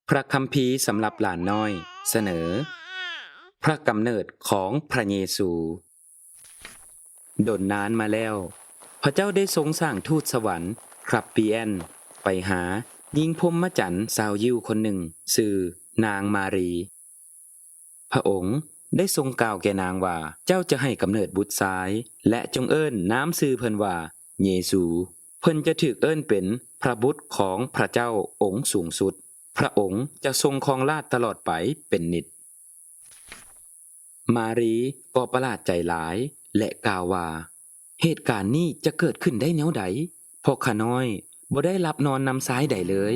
ພະຄຳພີສຳລັບຫຼານນ້ອຍ ສະເໜີ ພະກຳເນີດຂອງພະເຢຊູ. ດົນນານມາແລ້ວ, ພະເຈົ້າໄດ້ຊົງສ້າງທູດສະຫວັນ Gabriel ໄປຫາຍິງພົມມະຈັນຊາວຢິວຄົນໜຶ່ງ ຊື່ນາງມາຣີ. ພະອົງໄດ້ຊົງກ່າວແກ່ນາງວ່າ, ເຈົ້າຈະໃຫ້ກຳເນີດບຸດຊາຍ ແລະ ຈົ່ງເອີ້ນນາມຊື່ເພິ່ນວ່າ ເຢຊູ. ເພິ່ນຈະຖືກເອີ້ນເປັນພະບຸດຂອງພະເຈົ້າອົງສູງສຸດ. ພະອົງຈະຊົງຄອງລາດຕະຫຼອດໄປເປັນນິດ. ມາຣີກໍປະຫຼາດໃຈຫຼາຍ ແລະ ກ່າວວ່າ, ເຫດການນີ້ຈະເກີດຂຶ້ນໄດ້ແນວໃດ? ເພາະຂ້ານ້ອຍບໍ່ໄດ້ຫຼັບນອນນຳຊາຍໃດເລີຍ.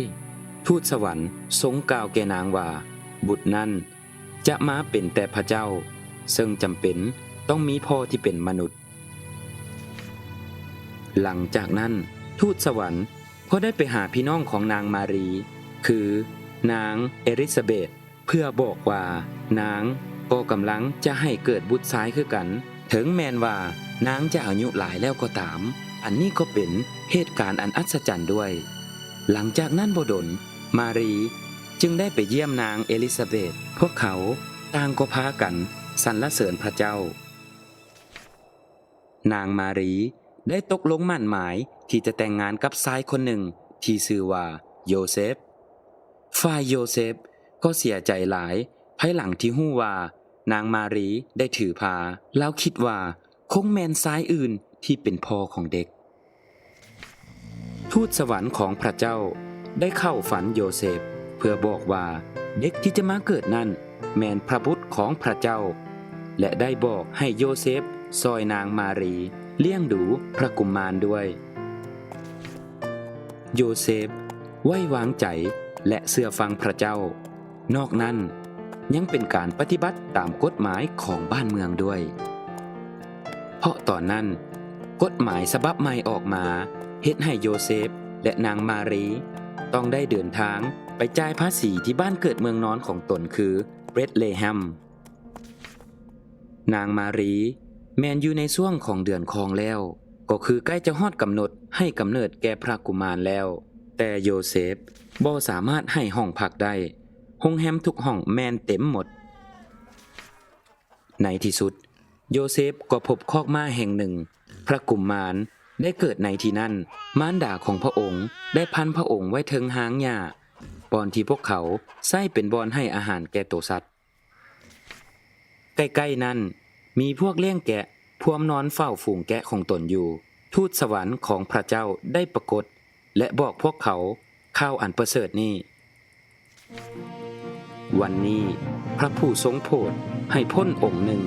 ທູດສະຫວັນຊົງກ່າວແກ່ນາງວ່າ, ບຸດນັ້ນຈະມາເປັນແຕ່ພະເຈົ້າ, ເຊິ່ງຈຳເປັນຕ້ອງມີພໍ່ທີ່ເປັນມະນຸດ. ຫຼັງຈາກນັ້ນ, ທູດສະຫວັນກໍໄດ້ໄປຫາພີ່ນ້ອງຂອງນາງມາຣີ, ຄື ນາງເອລິຊາເບດ, ເພື່ອບອກວ່ານາງກໍກຳລັງຈະໃຫ້ເກີດບຸດຊາຍຄືກັນ, ເຖິງແມ່ນວ່ານາງຈະອາຍຸຫຼາຍແລ້ວກໍຕາມ. ອັນນີ້ກໍເປັນເຫດການອັນອັດສະຈັນດ້ວຍ. ຫຼັງຈາກນັ້ນບໍ່ດົນ, ມາຣີຈຶ່ງໄດ້ໄປຢ້ຽມນາງເອລິຊາເບດ. ພວກເຂົາຕ່າງກໍພາກັນສັນລະເສີນພະເຈົ້າ. ນາງມາຣີໄດ້ຕົກລົງໝັ້ນໝາຍທີ່ຈະແຕ່ງງານກັບຊາຍຄົນໜຶ່ງທີ່ຊື່ວ່າໂຢເຊບ. ຝ່າຍໂຢເຊບກໍເສຍໃຈຫຼາຍພາຍຫຼັງທີ່ຮູ້ວ່ານາງມາຣີໄດ້ຖືພາ. ລາວຄິດວ່າຄົງແມ່ນຊາຍອື່ນທີ່ເປັນພໍ່ຂອງເດັກ. ທູດສະຫວັນຂອງພະເຈົ້າໄດ້ເຂົ້າຝັນໂຢເຊບ ເພື່ອບອກວ່າເດັກທີ່ຈະມາເກີດນັ້ນແມ່ນພະບຸດຂອງພະເຈົ້າ ແລະ ໄດ້ບອກໃຫ້ໂຢເຊບຊ່ອຍນາງມາຣີລ້ຽງດູພະກຸມານດ້ວຍ. ໂຢເຊບໄວ້ວາງໃຈ ແລະ ເຊື່ອຟັງພະເຈົ້າ. ນອກນັ້ນຍັງເປັນການປະຕິບັດຕາມກົດໝາຍຂອງບ້ານເມືອງດ້ວຍ. ເພາະຕອນນັ້ນກົດໝາຍສະບັບໃໝ່ອອກມາ ເຮັດໃຫ້ໂຢເຊບ ແລະ ນາງມາຣີຕ້ອງໄດ້ເດີນທາງໄປຈ່າຍພາສີທີ່ບ້ານເກີດເມືອງນອນຂອງຕົນ ຄື ເບຣດເລແຮມ. ນາງມາຣີແມ່ນຢູ່ໃນຊ່ວງຂອງເດືອນຄອງແລ້ວ, ກໍຄືໃກ້ຈະຮອດກຳນົດໃຫ້ກຳເນີດແກ່ພະກຸມານແລ້ວ, ແຕ່ໂຢເຊບບໍ່ສາມາດໃຫ້ຫ້ອງພັກໄດ້, ໂຮງແຮມທຸກຫ້ອງແມ່ນເຕັມໝົດ. ໃນທີ່ສຸດ, ໂຢເຊບກໍພົບຄອກມ້າແຫ່ງໜຶ່ງ, ພະກຸມານໄດ້ເກີດໃນທີ່ນັ້ນ. ມານດາຂອງພະອົງໄດ້ພັນພະອົງໄວ້ເທິງຮາງຫຍ້າ, ບ່ອນທີ່ພວກເຂົາໃຊ້ເປັນບ່ອນໃຫ້ອາຫານແກ່ໂຕສັດ. ໃກ້ໆນັ້ນ, ມີພວກລ້ຽງແກະພວມນອນເຝົ້າຝູງແກະຂອງຕົນຢູ່. ທູດສະຫວັນຂອງພະເຈົ້າໄດ້ປາກົດ ແລະ ບອກພວກເຂົາຂ່າວອັນປະເສີດນີ້. ວັນນີ້ພະຜູ້ຊົງໂຜດໃຫ້ພົ້ນອົງໜຶ່ງ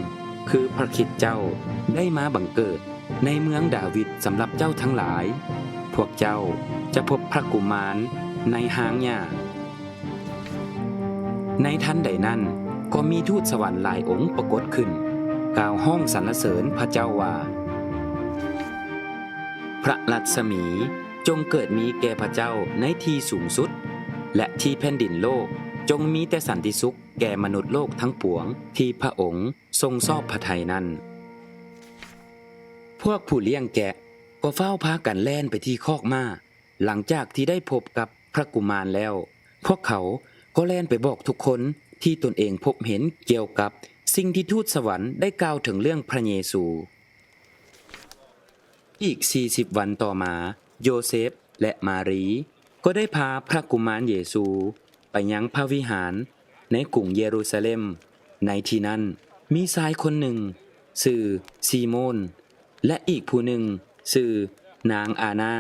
ຄືພະຄຣິດເຈົ້າ ໄດ້ມາບັງເກີດໃນເມືອງດາວິດສຳລັບເຈົ້າທັງຫຼາຍ. ພວກເຈົ້າຈະພົບພະກຸມານໃນຮາງຫຍ້າ. ໃນທັນໃດນັ້ນກໍມີທູດສະຫວັນຫຼາຍອົງປາກົດຂຶ້ນ, ກ່າວຮ້ອງສັນລະເສີນພະເຈົ້າວ່າ, ພະລັດສະໝີ ຈົ່ງເກີດມີແກ່ພະເຈົ້າໃນທີ່ສູງສຸດ ແລະ ທີ່ແຜ່ນດິນໂລກຈົ່ງມີແຕ່ສັນຕິສຸກແກ່ມະນຸດໂລກທັງປວງທີ່ພະອົງຊົງຊອບພະໄທນັ້ນ. ພວກຜູ້ລ້ຽງແກະກໍຟ້າວພາກັນແລ່ນໄປທີ່ຄອກມ້າ. ຫຼັງຈາກທີ່ໄດ້ພົບກັບພະກຸມານແລ້ວ, ພວກເຂົາກໍແລ່ນໄປບອກທຸກຄົນທີ່ຕົນເອງພົບເຫັນກ່ຽວກັບສິ່ງທີ່ທູດສະຫວັນໄດ້ກ່າວເຖິງເລື່ອງພະເຢຊູ. ອີກສີ່ສິບວັນຕໍ່ມາ, ໂຢເຊບ ແລະ ມາຣີກໍໄດ້ພາພະກຸມານເຢຊູໄປຍັງພະວິຫານໃນກຸງເຢຣູຊາເລັມ. ໃນທີ່ນັ້ນມີຊາຍຄົນໜຶ່ງຊື່ຊີໂມນ ແລະ ອີກຜູ້ໜຶ່ງຊື່ນາງອານາ,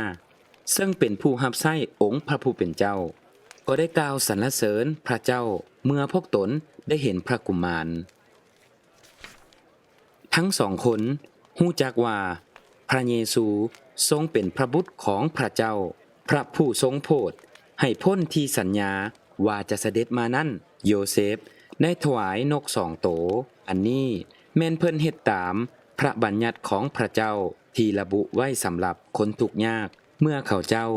ເຊິ່ງເປັນຜູ້ຮັບໃຊ້ອົງພະຜູ້ເປັນເຈົ້າ, ກໍໄດ້ກ່າວສັນລະເສີນພະເຈົ້າເມື່ອພວກຕົນໄດ້ເຫັນພະກຸມານ. ທັງສອງຄົນຮູ້ຈັກວ່າພະເຢຊູຊົງເປັນພະບຸດຂອງພະເຈົ້າ, ພະຜູ້ຊົງໂຜດໃຫ້ພົ້ນທີ່ສັນຍາວ່າຈະສະເດັດມານັ້ນ. ໂຢເຊບໄດ້ຖວາຍນົກສອງໂຕ. ອັນນີ້ແມ່ນເພິ່ນເຮັດຕາມພະບັນຍັດຂອງພະເຈົ້າທີ່ລະບຸໄວ້ສຳລັບຄົນທຸກຍາກ. ເມື່ອເຂົາເຈົ້າ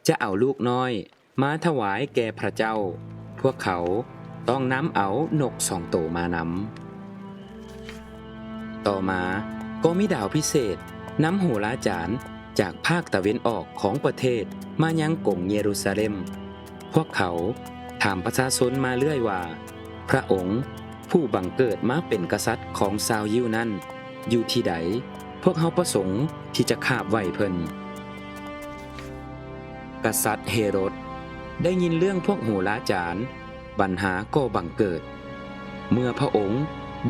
ຈະເອົາລູກນ້ອຍ ມາຖວາຍແກ່ພະເຈົ້າ, ພວກເຂົາຕ້ອງນຳເອົານົກສອງໂຕມານຳ. ຕໍ່ມາກໍມີດາວພິເສດນຳໂຫລາຈານຈາກພາກຕາເວັນອອກຂອງປະເທດມາຍັງກົງເຢຣູຊາເລັມ. ພວກເຂົາ ຖາມປະຊາຊົນມາເລື້ອຍວ່າ ພະອົງຜູ້ບັງເກີດມາເປັນກະສັດຂອງຊາວຢິວນັ້ນຢູ່ທີ່ໃດ? ພວກເຮົາປະສົງທີ່ຈະຂາບໄຫວ້ເພິ່ນ. ກະສັດເຮໂຣດໄດ້ຍິນເລື່ອງພວກໂຫລາຈານ, ບັນຫາກໍບັງເກີດ. ເມື່ອພະອົງ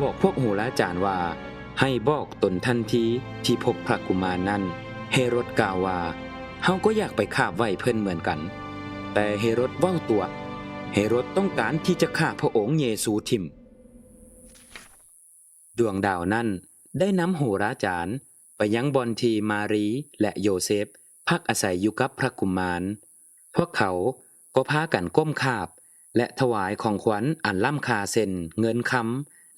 ບອກພວກໂຫລາຈານວ່າ ໃຫ້ບອກຕົນທັນທີທີ່ພົບພະກຸມານນັ້ນ, ເຮໂຣດກ່າວວ່າ ເຮົາກໍຢາກໄປຂາບໄຫວ້ເພິ່ນເໝືອນກັນ. ແຕ່ເຮໂຣດເວົ້າຕົວະ, ເຮໂຣດຕ້ອງການທີ່ຈະຂ້າພະອົງເຢຊູຖິ້ມ. ດວງດາວນັ້ນໄດ້ນຳໂຫລາຈານໄປຍັງບ່ອນທີ່ມາຣີ ແລະ ໂຢເຊບພັກອາໄສຢູ່ກັບພະກຸມານ. ພວກເຂົາກໍພາກັນກົ້ມຂາບ ແລະ ຖວາຍຂອງຂວັນອັນລ້ຳຄ່າເຊັ່ນເງິນຄຳ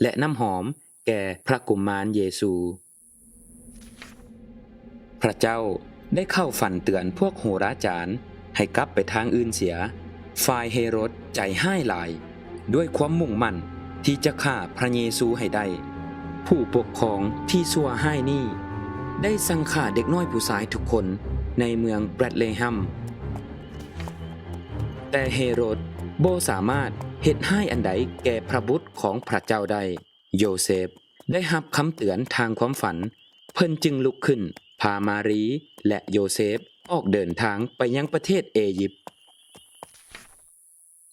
ແລະ ນ້ຳຫອມແກ່ພະກຸມານເຢຊູ. ພະເຈົ້າໄດ້ເຂົ້າຝັນເຕືອນພວກໂຫລາຈານໃຫ້ກັບໄປທາງອື່ນເສຍ. ຝ່າຍເຮໂຣດໃຈຮ້າຍຫຼາຍ, ດ້ວຍຄວາມມຸ່ງໝັ້ນທີ່ຈະຂ້າພະເຢຊູໃຫ້ໄດ້, ຜູ້ປົກຄອງທີ່ຊົ່ວຮ້າຍນີ້ໄດ້ສັ່ງຂ້າເດັກນ້ອຍຜູ້ຊາຍທຸກຄົນໃນເມືອງເບດເລແຮມ. ແຕ່ເຮໂຣດບໍ່ສາມາດເຮັດຮ້າຍອັນໃດແກ່ພະບຸດຂອງພະເຈົ້າໄດ້. ໂຢເຊບໄດ້ຮັບຄຳເຕືອນທາງຄວາມຝັນ, ເພິ່ນຈຶ່ງລຸກຂຶ້ນ ພາມາຣີ ແລະ ໂຢເຊບອອກເດີນທາງໄປຍັງປະເທດເອຢິບ.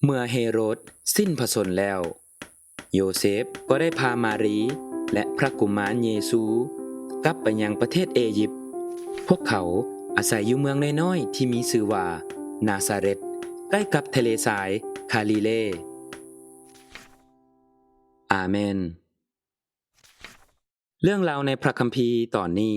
ເມື່ອເຮໂຣດສິ້ນພະຊົນແລ້ວ, ໂຢເຊບກໍໄດ້ພາມາຣີ ແລະ ພະກຸມານເຢຊູກັບໄປຍັງປະເທດເອຢິບ. ພວກເຂົາອາໄສຢູ່ເມືອງນ້ອຍໆທີ່ມີຊື່ວ່ານາຊາເຣດ, ໃກ້ກັບທະເລຊາຍກາລີເລ. ອາເມນ. ເລື່ອງລາວໃນພະຄຳພີຕອນນີ້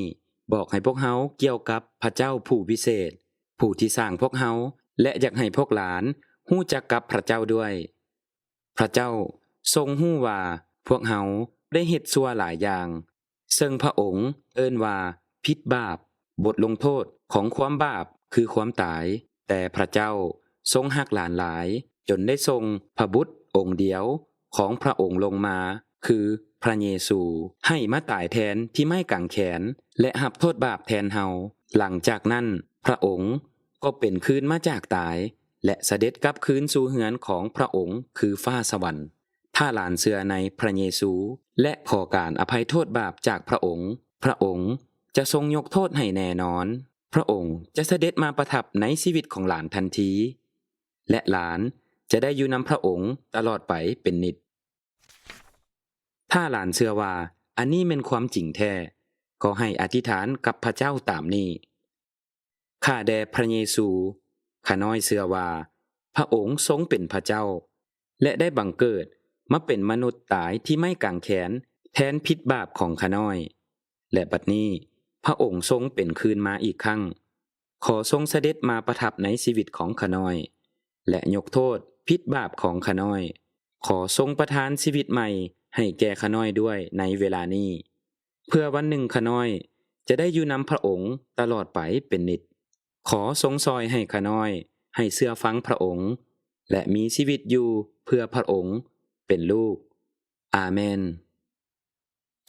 ບອກໃຫ້ພວກເຮົາກ່ຽວກັບພະເຈົ້າຜູ້ວິເສດ, ຜູ້ທີ່ສ້າງພວກເຮົາ ແລະ ຢາກໃຫ້ພວກຫຼານຮູ້ຈັກກັບພະເຈົ້າດ້ວຍ. ພະເຈົ້າຊົງຮູ້ວ່າພວກເຮົາໄດ້ເຮັດຊົ່ວຫຼາຍຢ່າງ, ເຊິ່ງພະອົງເອີ້ນວ່າຜິດບາບ. ບົດລົງໂທດຂອງຄວາມບາບຄືຄວາມຕາຍ, ແຕ່ພະເຈົ້າຊົງຮັກຫຼານຫຼາຍ, ຈົນໄດ້ສົ່ງພະບຸດອົງດຽວຂອງພະອົງລົງມາ, ຄືພະເຢຊູ, ໃຫ້ມາຕາຍແທນທີ່ໄມ້ກາງແຂນ ແລະ ຮັບໂທດບາບແທນເຮົາ. ຫຼັງຈາກນັ້ນ, ພະອົງກໍເປັນຄືນມາຈາກຕາຍ ແລະ ສະເດັດກັບຄືນສູ່ເຮືອນຂອງພະອົງຄືຟ້າສະຫວັນ. ຖ້າຫຼານເຊື່ອໃນພະເຢຊູ ແລະ ຂໍການອະໄພໂທດບາບຈາກພະອົງ, ພະອົງຈະຊົງຍົກໂທດໃຫ້ແນ່ນອນ. ພະອົງຈະສະເດັດມາປະທັບໃນຊີວິດຂອງຫຼານທັນທີ ແລະ ຫຼານຈະໄດ້ຢູ່ນຳພະອົງຕະຫຼອດໄປເປັນນິດ. ຖ້າຫຼານເຊື່ອວ່າອັນນີ້ແມ່ນຄວາມຈິງແທ້, ກໍໃຫ້ອະທິຖານກັບພະເຈົ້າຕາມນີ້. ຂ້າແດ່ພະເຢຊູ, ຂ້ານ້ອຍເຊື່ອວ່າພະອົງຊົງເປັນພະເຈົ້າ ແລະ ໄດ້ບັງເກີດມາເປັນມະນຸດຕາຍທີ່ໄມ້ກາງແຂນແທນຜິດບາບຂອງຂ້ານ້ອຍ, ແລະ ບັດນີ້ພະອົງຊົງເປັນຄືນມາອີກຄັ້ງ. ຂໍຊົງສະເດັດມາປະທັບໃນຊີວິດຂອງຂ້ານ້ອຍ ແລະ ຍົກໂທດຜິດບາບຂອງຂ້ານ້ອຍ. ຂໍຊົງປະທານຊີວິດໃໝ່ໃຫ້ແກ່ຂ້ານ້ອຍດ້ວຍໃນເວລານີ້. ເພື່ອວັນໜຶ່ງຂ້ານ້ອຍຈະໄດ້ຢູ່ນຳພະອົງຕະຫຼອດໄປເປັນນິດ. ຂໍຊົງຊ່ອຍໃຫ້ຂ້ານ້ອຍໃຫ້ເຊື່ອຟັງພະອົງ ແລະ ມີຊີວິດຢູ່ເພື່ອພະອົງເປັນລູກ. ອາເມນ.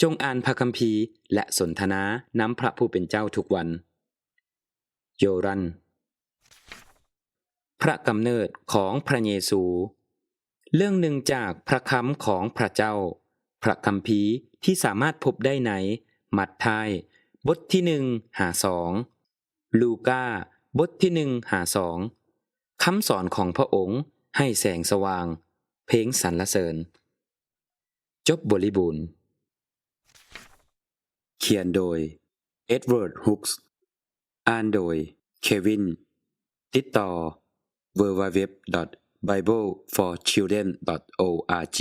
ຈົ່ງອ່ານພະຄຳພີ ແລະ ສົນທະນານຳພະຜູ້ເປັນເຈົ້າທຸກວັນ. ໂຢຣັນ. ພະກຳເນີດຂອງພະເຢຊູ. ເລື່ອງໜຶ່ງຈາກພະຄຳຂອງພະເຈົ້າ. ພະຄຳພີທີ່ສາມາດພົບໄດ້ໃນມັດທາຍ ບົດທີໜຶ່ງຫາສອງ, ລູກາ ບົດທີໜຶ່ງຫາສອງ. ຄຳສອນຂອງພະອົງໃຫ້ແສງສະຫວ່າງ. ເພງສັນລະເສີນ. ຈົບບໍລິບູນ. ຂຽນໂດຍ Edward Hooks. ອ່ານໂດຍ Kevin. ຕິດຕໍ່ www.bibleforchildren.org.